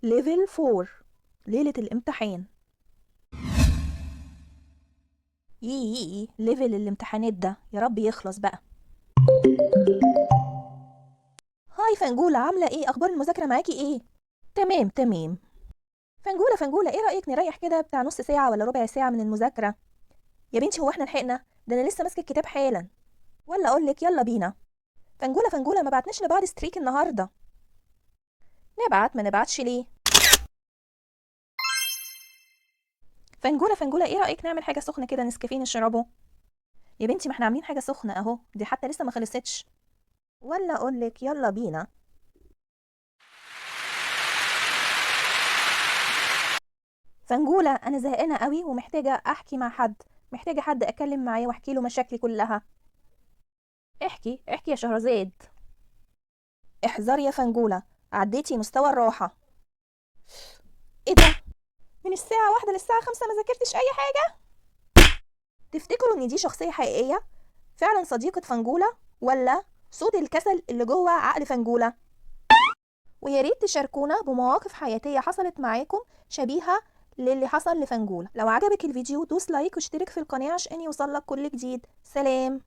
level 4، ليلة الامتحان. يي level الامتحانات ده يا رب يخلص بقى. hi فنجولة، عاملة ايه؟ اخبار المذاكرة معاكي ايه؟ تمام تمام. فنجولة فنجولة، ايه رأيك نريح كده بتاع نص ساعة ولا ربع ساعة من المذاكرة؟ يا بنتي هو احنا لحقنا؟ ده انا لسه ماسكة الكتاب حالا. ولا اقول لك يلا بينا. فنجولة فنجولة، ما بعتناش لبعض streak النهاردة. نبعت ما نبعتش ليه؟ فنجولة فنجولة، ايه رأيك نعمل حاجة سخنة كده، نسكافيه نشربه؟ يا بنتي ما احنا عاملين حاجة سخنة اهو، دي حتى لسه ما خلصتش. ولا اقول لك يلا بينا. فنجولة انا زهقانة قوي ومحتاجة احكي مع حد، محتاجة حد اتكلم معاه واحكي له مشاكلي كلها. احكي احكي يا شهرزاد. احذري يا فنجولة، عديتي مستوى الراحة. ايه ده؟ من الساعة 1 للساعة 5 ما ذاكرتش اي حاجة؟ تفتكروا ان دي شخصية حقيقية؟ فعلا صديقة فنجولة ولا صوت الكسل اللي جوه عقل فنجولة؟ ويا ريت تشاركونا بمواقف حياتية حصلت معاكم شبيهة للي حصل لفنجولة. لو عجبك الفيديو دوس like واشترك في القناة عشان يوصلك كل جديد. سلام.